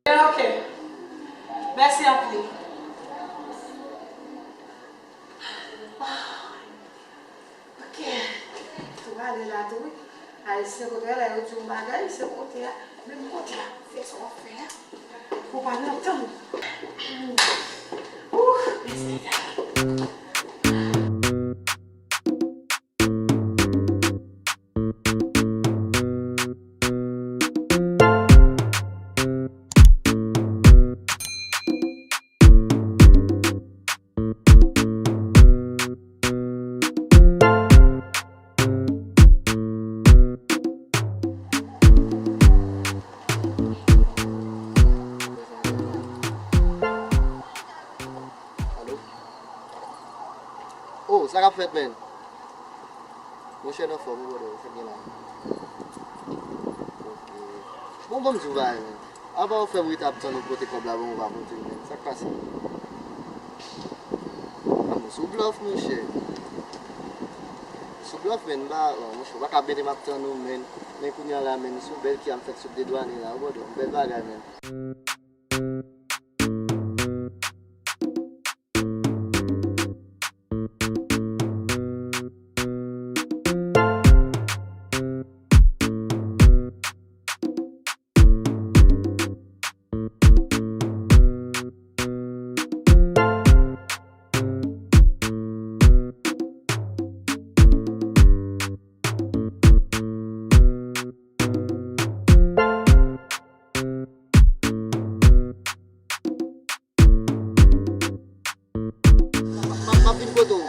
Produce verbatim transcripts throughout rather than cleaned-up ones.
Ok. Mèsi anpil. Ok. Tou ale la tou, wi. Ayisyen kote w la, yo di yon bagay, se kote a. Menm kote a, fè sa w ap fè a. Ou pa nan tan. Ouh, mèsi. Alo? Oh, sa k ap fèt, menn? Monchè, n anfòm, wi, brother, sa k gen la? Ok. Bon, ban m di w bagay, menn. Apa w fè m rete ap tann ou pote kòb la ban m, ou pa pote l, menn? Sa k pase? Ah, men sou blòf, monchè. Sou blòf, menn, m pa, oh, monchè, ou pa ka mete m ap tann ou, menn. Men kounye a la, menn, sou bèl ki a m fèk sot dedwane la, ou brother, bèl bagay, menn. M ap, m ap vin kote w.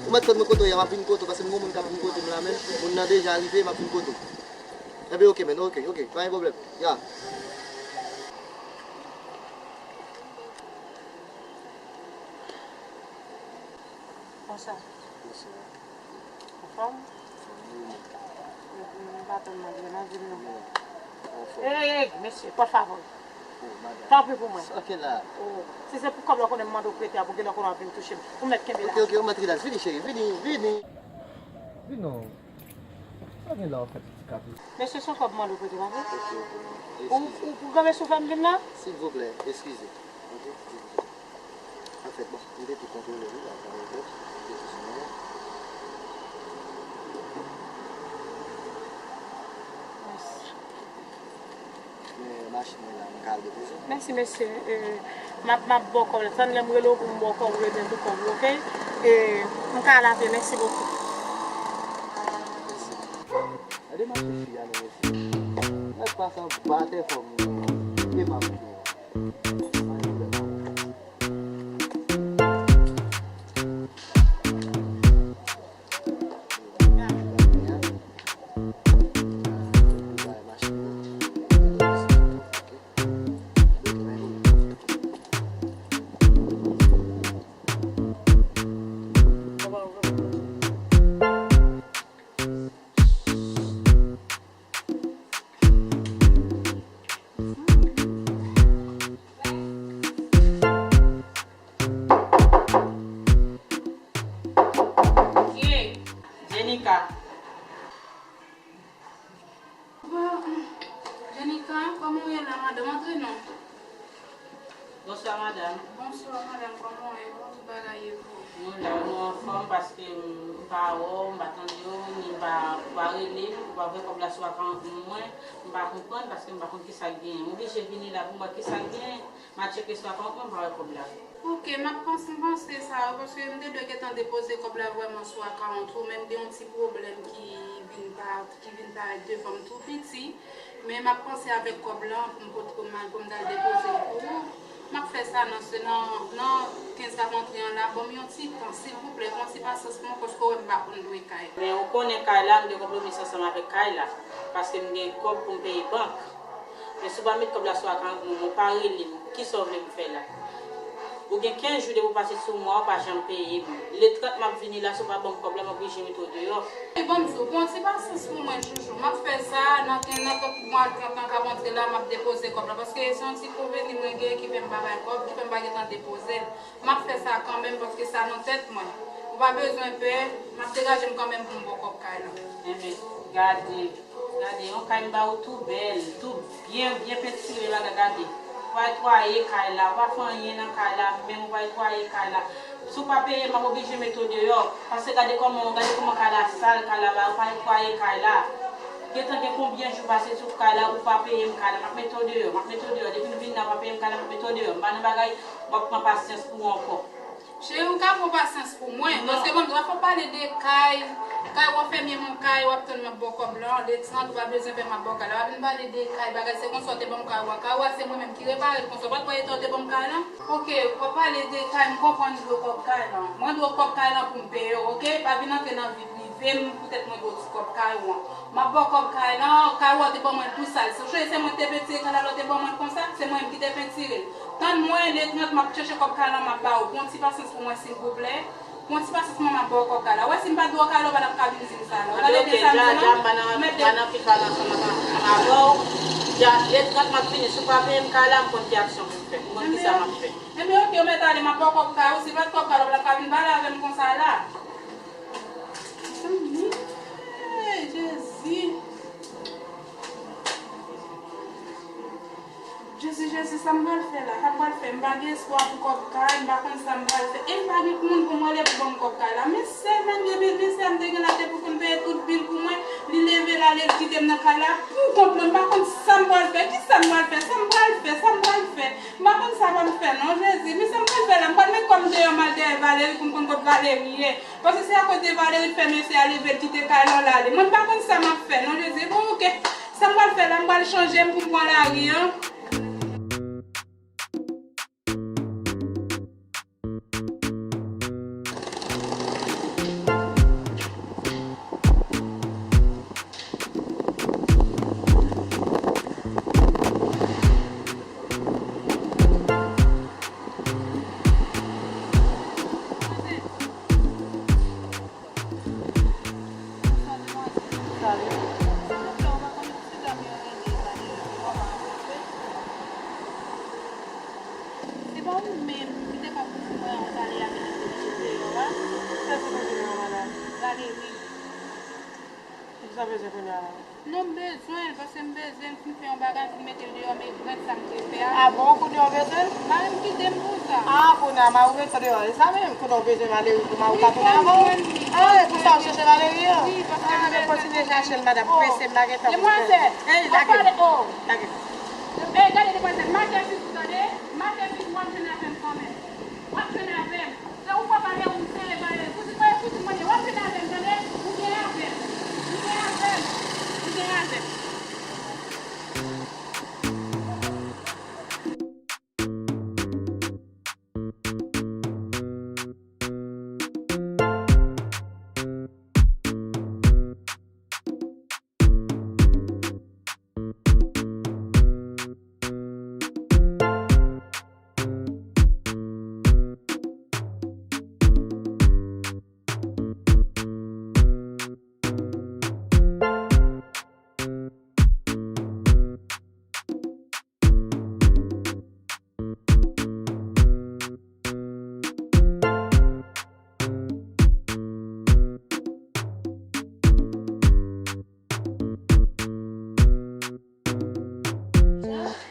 Ou mèt tann mwen kote w ye a, m ap vin kote w, paske m gen yon moun k ap vin kote m la menm. Moun nan deja rive, m ap vin kote w. Enben, ok, menn, ok, ok, pa gen pwoblèm. Ya. Bonswa. Bonswa. Anfòm? Anfòm, wi, wi. M, m pa tann mande, non, di m non. Non. Anfòm. Ey, ey, ey, mesye, por favor. Oh, madanm. Tanpri pou mwen. Sa w gen la? Oh, si se pou kòb la w konnen m mande w prete a, pou genlè w konnen w ap vin touche m. Ou mèt kenbe la. Ok, ok, ou mèt rilaks. Vini, cheri, vini, vini. Vini non. Sa w gen la, w ap fè ti kafe? Mesye, se yon kòb m mande w prete, pa vre? Ok, ok, non. Ou, eskize. Ou, ou, ou kenbe sou fè m vin la? Silvouplè, eskize. Ok? Anfèt, bon, m te tou kontwole wi, avan yo fèt, m te tou siyen. Mèsi. Men machin mwen la, m ka al depoze. Mèsi, mesye. E, m ap, m ap ba w kòb la. Tann lè m rele w pou m ba w kòb ou, rele m pou kòb ou, oke? E, m ka al apre. Mèsi bokou. Mèsi. Gade machin fi a non, mesye. Nèg pa sa batè fò moun. E pa moun. Kiyès? Jenika. Bon, Jenika, kòman w ye la, madanm? Antre non. Bonswa, madanm. Bonswa, madanm, kòman w ye? Kòman tout bagay ye pou ou? Nou la, nou anfòm paske m pa wè w, m pa tande w, ni m pa Pa rele m, ou pa voye kòb la sou akawont mwen, m pa konprann paske m pa konn kisa k genyen. M oblije vini la pou m wè kisa k genyen. M al tcheke sou akawont mwen, m pa wè kòb la. Ok, m ap panse, m panse sa yo, paske m te dwe gentan depoze kòb la vrèman sou akawont ou, men m gen yon ti pwoblèm ki vin pa, ki vin parèt devan m tou piti. Men m ap panse avèk kòb lan pou m pot-, pou m al, pou m t al depoze l pou ou. M ap fè sa nan se-, nan, nan kenz k ap antre an la. Ban m yon ti tan, silvouplè, fè yon ti pasyans pou mwen, paske w wè m pa konn lwe kay. Men ou konnen kay la, m gen konpwomis ansanm avèk kay la, paske m gen kòb pou m peye bank. Men si w pa met kòb la sou akawont mwen, ou pa rele m, kisa w vle m fè la? Ou gen kenz jou depi w pase sou mwen, ou pa janm peye m. Le trant m ap vini la, si w pa ban m kòb la, m oblije mete w deyò. E ban m di w, pran ti pasyans pou mwen, Joujou. M ap fè sa, nan, nan mwa trant lan k ap antre la, m ap depoze kòb la. Paske se yon ti konveni mwen gen ki fè m pa bay kòb, ki fè m pa gentan depoze l. M ap fè sa kanmenm, paske sa nan tèt mwen. Ou pa bezwen pè, m ap degaje m kanmenm pou m ba w kòb kay lan. Enben, gade. Gade, yon kay m ba ou tou bèl, tou byen, byen pentire la, gade. Ou pa netwaye kay la, ou pa fè anyen nan kay la, menm ou pa netwaye kay la. Si w pa peye m, m ap oblije mete w deyò. Paske gade kòman, gade kòman kay la sal, kay la ba, ou pa netwaye kay la. Gentan gen konbyen jou pase sou kay la, ou pa peye m kay la, m ap mete w deyò, m ap mete w deyò. Depi m vin la, ou pa peye m kay la, m ap mete w deyò. M pa nan bagay, w ap pran pasyans pou ou ankò. Cheri, ou ka pran pasyans pou mwen, paske bon, w ap pale de kay, kay w ap fèmen yon kay, w ap tann m ap ba w kòb lan, le trant ou pa bezwen pè m ap ba w kay la. W ap vin pale de kay, bagay, se konsa w te ban m kay ou a. Kay ou a, se mwen menm ki repare l konsa. Ou pa t wè eta w te ban m kay lan? Ok, w ap pale de kay, m konprann dwe w kòb kay lan. Mwen dwe w kòb kay lan pou m peye w, ok? Pa vin antre nan vi prive m poutèt mwen dwe w ti kòb kay ou an. M ap ba w kòb kay lan, kay ou a te ban mwen tou sal. Se, se mwen ki te pentire kay la, lè w te ban mwen l konsa, se mwen menm ki te pentire l. Tann mwen, le trant, m ap chèche kòb kay lan, m ap ba ou. Pran ti pasyans pou mwen, silvouplè. Pran ti pasyans, mwen, m ap ba w kòb kay la. Ou wè, si m pa t ba w kay la, ou pa t ap ka vin di m sa la. Ou gade de sa m di la? M mèt de. Dja, m pa nan anpil pale ansanm avè w. Dja, le trant, m ap vini. Si w pa peye m kay la, m konn ki aksyon pou m fè. M konn kisa m ap fè. Enben, ok, ou mèt ale, m ap ba w kòb kay ou. Si l pa t kòb kay la, ou pa t ap ka vin pale avè m konsa la. Mezanmi, hey, Jezi. Jezi, Jezi, sa m pral fè la? Sa m pral fè? M pa gen espwa pou kòb kay, m pa konn sa m pral fè. E m pa gen moun pou m rele pou ban m kòb kay la. Men sèlman gen men, men sèlman m te gen la te pou konn peye tout bil pou mwen. Li leve l ale, l kite m nan kay la pou kont mwen. M pa konn sa m pral fè. Kisa m pral fè? Sa m pral fè? Sa m pral fè? M pa konn sa pou m fè non, Jezi. Men sa m pral fè la? M pral met kò m deyò, m al dèyè Valery pou m konn kot Valery ye. Paske se akoz de Valery k fè mesye a leve l kite kay la l ale. Mwen m pa konn sa m ap fè non, Jezi. Bon, ok. Sa m pral fè la, m pral chanje m pou m pran lari an. Silvouplè, ou pa konn si dam yo rele Valery, ou pa konn sa l fè? Se pa ou menm ki te ka pou di mwen ou t ale avè l, te mete deyò a? Kiyès ou panse ke yon madanm? Valery. Kisa w bezwen kounye a la? Non, m bezwen l, paske m bezwen l, m fin fè yon bagay, m fin mete l deyò, men grèt sa m te fè a. A bon, kounye a w bezwen l? Mari m kite m pou sa. A, kounye a mari w mete w deyò. E sa menm, kounye a w bezwen Valery pou mari w ka tounen avè w? A, e pou sa w chèche Valery an? Wi, paske m bezwen l. A, men kontinye chache l, madanm. Prese m, lage tan pou m fè. Demwazèl, ey, lage m. Lage m. Ey, gade demwazèl, make figi w tande, make figi w, w ap jwenn avè m kanmenm. W ap jwenn avè m. Se ou pran Valery, ou sere Valery. Fouti, fouti mwen ye. W ap jwenn avè m, tande? Ou gen avè m. Ou gen avè m. Ou gen avè m.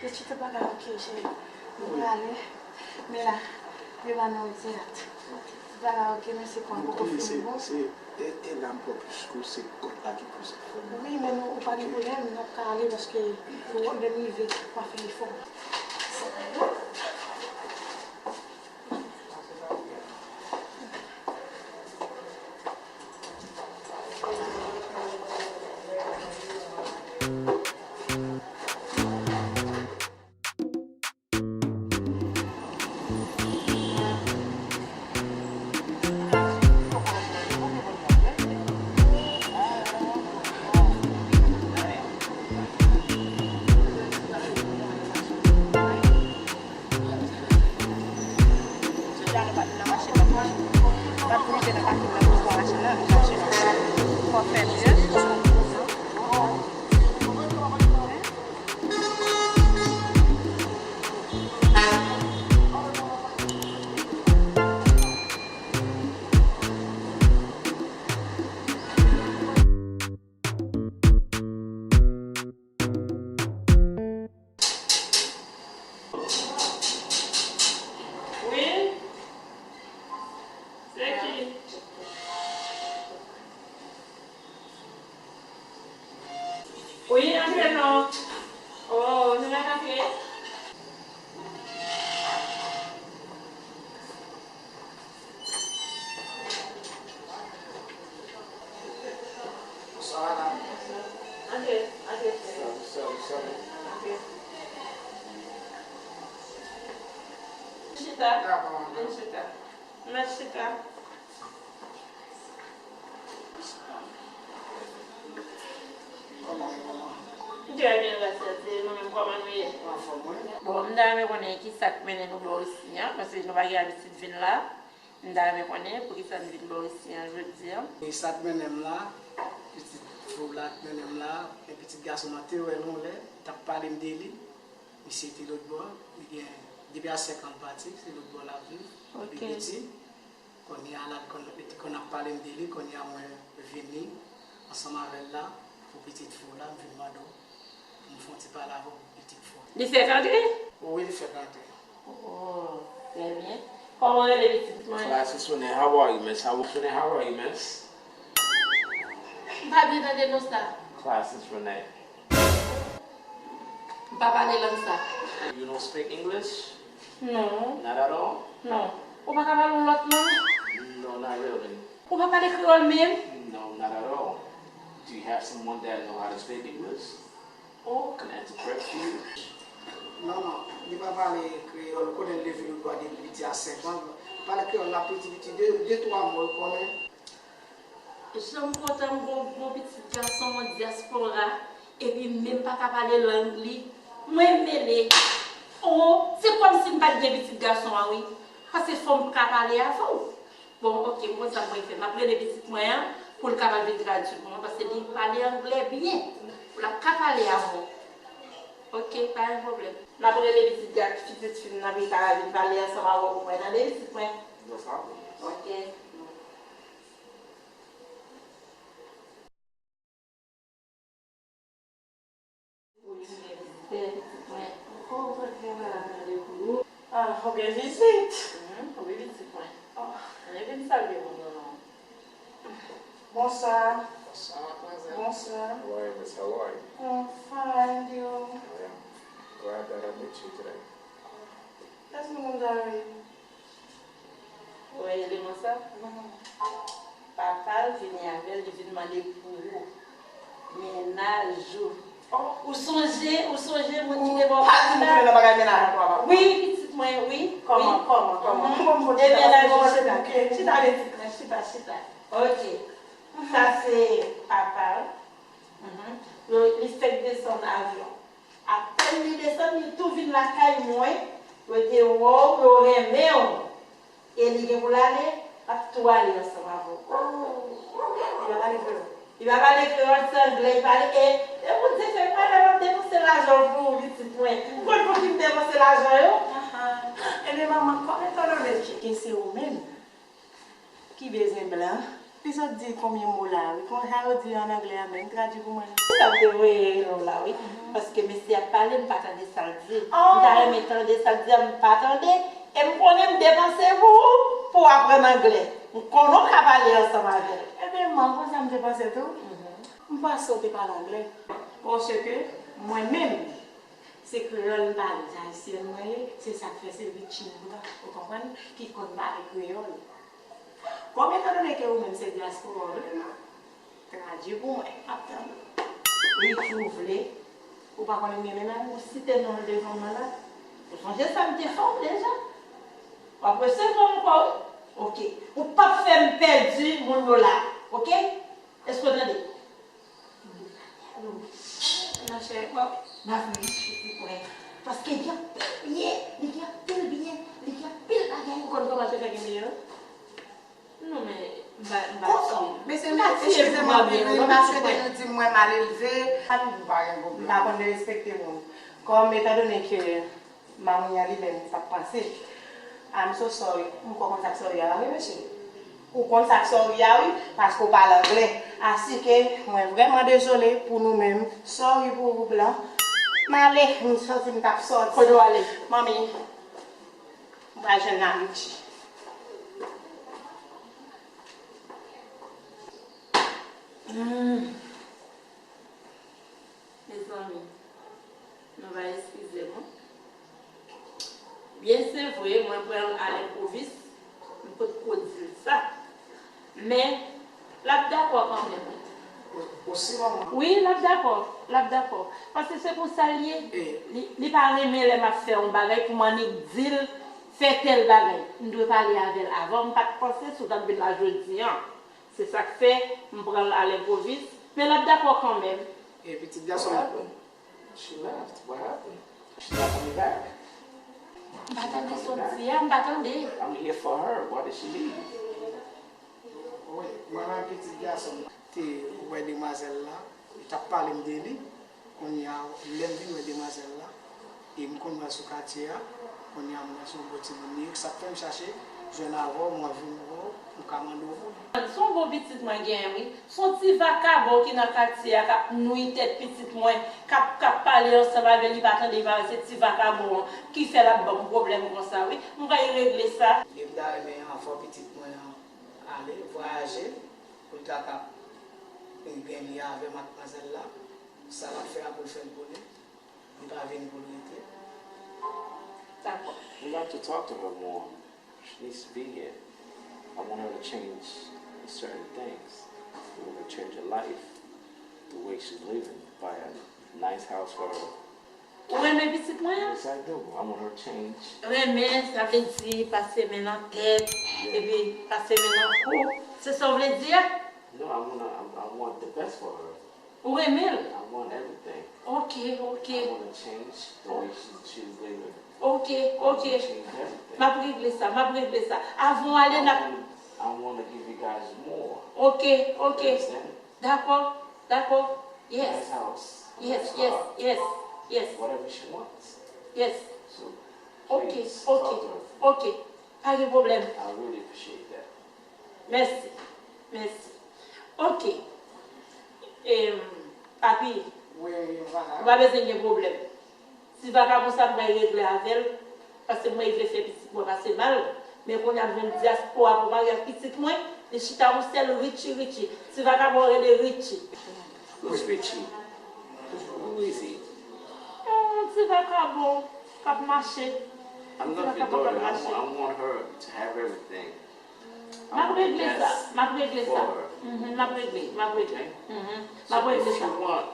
Yo chita pa la, ok, cheri. Nou prale. Men la, yo ba nou dirèk. Ah, ok, mèsi pou an poko fini bon. Se, e, e la m pran plis kou, se kòd la ki plis fò. Wi, men nou, ou pa gen pwoblèm, n ap ka ale paske nou, lè m rive, m a fè efò. Wi? Se ki? Wi, antre non. Oh, nou mèt antre? Bonswa, madanm. Antre, antre. Salut, salut, salut. Antre. Chita. Dakò, madanm. Vin chita. Mèt chita. Kòman, kòman? M trè byen, grasye a Dye. Nou menm, kòman nou ye? Anfòm, wi. Bon, m ta renmen konnen ki sa k mennen nou bò isi a, paske nou pa gen abitid vin la. M ta renmen konnen poukisa n vin bò isi a jodi a. E sa k mennen m la, pitit fi w la k mennen m la, e pitit gason m an te wè l yon lè, t ap pale m de li. Misye te lòt bò, li gen, depi a senk an l pati, se lòt bò l ap viv, depi piti. Kounye a la, li konn, li te konn ap pale m de li, kounye a mwen vini ansanm avè l la, pou pitit fi w la, m vin mande w pou m fè yon ti pale avè w pou pitit fi w. Li fèk antre? Wi, li fèk antre. Oh, trè byen. Kòman w rele pitit mwen? Class is Renee. How are you, miss? How, Renee, how are you, miss? M pa byen tande non sa. Class is Renee. M pa pale lang sa. You don't speak English? Non. Not at all? Non. Ou pa ka pale yon lòt lang? No, not really. Ou pa pale kreyòl menm? No, not at all. Do you have someone that know how to speak English? Or can interpret for you? Non, non, li pa pale kreyòl. Ou konnen l te vin Lòtbò depi piti a senk an. Pale kreyòl la piti piti, de, de twa mo l konnen. Jan m kontan m gon, gon pitit gason dyaspora, epi m menm pa ka pale lang li. Mwen mele. Oh, se kòmsi m pa t gen pitit gason an, wi. Paske fò m ka pale avè w. Bon, ok, m konn sa m pral fè. M ap rele pitit mwen an pou l kapab vin tradui pou mwen, paske li pale anglè byen. Pou l ap ka pale avè w. Ok, pa gen pwoblèm. M ap rele pitit ga-, pitit fi m nan pou l kapab vin pale ansanm avè w pou mwen, tande, pitit mwen? No problem. Ok. Ou vin gen vizitè, pitit mwen. Oh, mwen gen bagay mande pou ou. Ah, ou gen vizit? Mhm, wi, pitit mwen. Oh. Mwen vin salye moun nan non. Bonswa. Bonswa, madmwazèl. Bonswa. How are you, miss? How are you? I'm fine, and you? I am glad that I met you today. Èske moun sa yo ye? Ou wè eleman sa? Papa l vini avè l, li vin mande pou ou. Mennaj ou. Oh, ou sonje, ou sonje moun ki te ba w pati la? Ou pa di m tounen nan bagay mennaj ankò, papa. Wi, pitit mwen, wi. Kòman, kòman, kòman? Kòman m pote sa? E mennaj ou, chita, chita, pitit mwen, chita, chita. Ok. Sa se papa l. Mhm. Yo, li fèk desann avyon. Apèn li desann, li tou vin lakay mwen. Yo te wè w, yo renmen w. E li gen pou l ale, l ap tou ale ansanm avè w. Li pa pale kreyòl? Li pa pale kreyòl, se anglè li pale. E, e Bondye fè m pale, l ap depanse lajan pou ou, pitit mwen. Ou konn pou ki m depanse lajan yo? Ahan. Ebyen, manman, kòm etandone ke se ou menm, ki bezwen blan. Li sot di konbyen mo la, wi. Konsa yo di an anglè a, men tradui pou mwen. Sa m te voye rele w la, wi. Paske mesye ap pale, m pa tande sa l di. M ta renmen tande sa l di a, m pa tande. E m konnen m depanse pou ou. Pou w aprann anglè. M konnen w ka pale ansanm avè l. Ebyen, man, konsa m te panse tou. M panse w te pale anglè. Paske mwen menm, se kreyòl m pale, se ayisyèn mwen ye, se sa k fè se Richie menm nan, ou konprann, ki konn pale kreyòl. Kòm etandone ke ou menm se dyaspora w vle, man, tradui pou mwen, m ap tann ou. Richie ou vle, ou pa konnen m gen menaj? Ou site non l devan mwen la. Ou sonje sa m te fè w deja? W ap resevwa ankò, wi. Oke. Ou p ap fè m pèdi moun yo la. Oke? Èske w tande? Machè, bon, m ap fè yon chiti pou mwen. Paske li gen anpil byen, li gen anpil byen, li gen anpil bagay. Ou konn kòman se fè gen byen? Non, men, m pa, m pa tiye. Mesye, eskize m anpil, wi, paske te nou di m mwen mal elve. Pa gen pwoblèm. M pa konn derespekte moun. Kòm, etandone ke Mamoun an li menm, li p ap panse. I'm so sorry. M kwè w konn sa k sorry a, pa vre, mesye? Ou konn sa k sorry a, wi, paske w pale anglè. Asike, mwen vrèman dezole pou nou menm. Sorry pou ou, blan. M ale, m santi m t ap sòti. Kote w ale? Manmi, m pral jwenn Richie. Hmm. Mezanmi, nou va eskize m, wi. Byen se vre, mwen pran l alenpovis, m potko di l sa. Men, l ap dakò kanmenm. Ou, ou si manman? Wi, l ap dakò, l ap dakò. Paske se konsa l ye. E. Li, li pa renmen lè m ap fè yon bagay pou m annik di l, fè tèl bagay. M dwe pale avè l avan, m pa t panse si w t ap vin la jodi a. Se sa k fè m pran l alenpovis, men l ap dakò kanmenm. E pitit gason m. What happened? She left. What happened? She's not coming back. M pa tande sa w di a, m pa tande. I'm here for her. Why did she leave? Wi, mwen menm pitit gason m te wè demwazèl la, li t ap pale m de li. Kounye a, lè m vin wè demwazèl la, e m konn wè l sou katye a, kounye a, m wè se yon bon timoun li ye, sa k fè m chache jwenn avè w, mwen vin wè w, m ka mande w pou li. Se yon bon pitit mwen genyen, wi. Se yon ti vakabon ki nan katye a, k ap nwi tèt pitit mwen, k ap, k ap pale ansanm avè l, li pa tande, li pa wè, se ti vakabon an ki fè l ap ban m pwoblèm konsa, wi. M pral regle sa. E m ta renmen anvan pitit mwen an ale, vwayaje, pou l ta ka gen lyen avè madmwazèl la. Sa l ap fè a pou l fè l pou li. Li pa vin pou l rete. Dakò. We have to talk to her more. She needs to be here. I want her to change certain things. I want her to change her life, the way she's living, buy a nice house for her. Ou renmen pitit mwen an? Yes, I do. I want her to change. Renmen, sa vle di pase men nan tèt, epi pase men nan kou. Se sa w vle di a? No, I wanna, I, I want the best for her. Ou renmen l? I want everything. Ok, ok. I wanna change the way she, she's living. Ok, ok. I wanna change everything. M ap regle sa, m ap regle sa. Avan w ale, n ap. I wanna, I wanna give you guys more. Ok, ok. You understand? Dakò, dakò. Yes. Nice house, yes, nice car, yes, yes. Whatever she wants. Yes. So, ok, please, ok, talk to her. Ok. Pa gen pwoblèm. I really appreciate that. Mèsi. Mèsi. Ok. Em, papi, wi, wi, mama, ou pa bezwen gen pwoblèm. Ti vakabon sa m pral regle avè l, paske mwen vle fè pitit mwen pase mal. Men kounye a m jwenn dyaspora pou mari ak pitit mwen, li chita yon sèl Richie, Richie. Ti vakabon rele Richie. Who's Richie? Who is he? Yon ti vakabon k ap mache. I love your daughter. I want, I want her to have everything. M ap regle sa. M ap regle sa. Mhm, m ap regle, m ap regle. Mhm, m ap regle sa. So if you want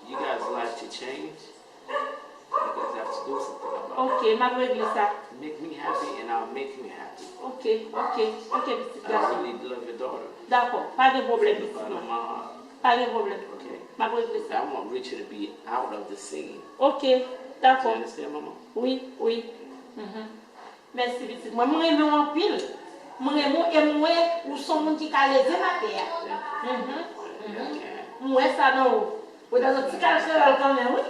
you guys' life to change, you guys have to do something about it. Ok, m ap regle sa. Make me happy and I'll make you happy. Ok, ok, ok, pitit gason. I really love your daughter. Dakò, pa gen pwoblèm, pitit mwen. From the bottom of my heart. Pa gen pwoblèm. Ok. M ap regle sa. I want Richie to be out of the scene. Ok, dakò. You understand, mama? Wi, wi. Mhm. Mèsi, pitit mwen. Mwen renmen w anpil. Mwen renmen w e mwen wè ou se yon moun ki ka leve m atè a. Mhm, mhm. Mwen wè sa nan ou. Ou nan yon ti kal kreyòl kanmenm, wi.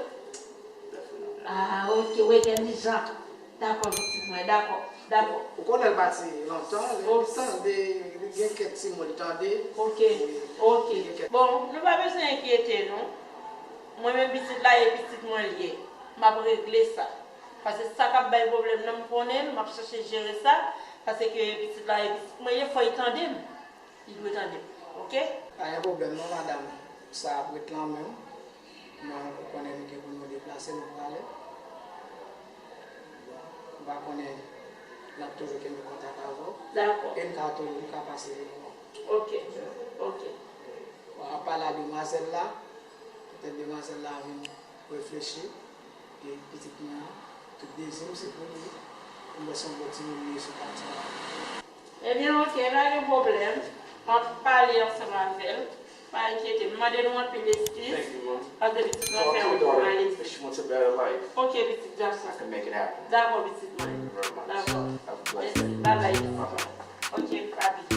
Ah, ok, ou entèlijan. Dakò, pitit mwen, dakò, dakò. Ou konnen l pati lontan, li tande, li gen kèk ti mo l tande. Ok, ok. Bon, nou pa bezwen enkyete nou. Mwen menm pitit la, e pitit mwen l ye. M ap regle sa. Paske sa k ap bay pwoblèm nan, m konnen l, m ap chache jere sa. Paske pitit la e pitit mwen ye, fò l tande m. Li dwe tande m. Oke? Pa gen pwoblèm non, madanm. Sa ap ret lan men w. Men ou konnen nou gen pou nou deplase, nou prale. Bon, m pa konnen, n ap toujou kenbe kontak avè w. Dakò. E m ka toujou, m ka pase vin wè w. Oke. Oke. Bon, ap pale a demwazèl la. Petèt demwazèl la vin reflechi. E pitit mwen an, tout dezi m se pou li. M wè se yon bon timoun li ye sou pati a. Ebyen, oke, pa gen pwoblèm. M ap pale ansanm avè l. Pa enkyete m. M mande nou anpil eskiz. Paske pitit mwen fè yon gwo malezi. Oke, pitit, dakò. Dakò, pitit mwen. Dakò. Mèsi. Babay, pitit mwen. Oke, papi.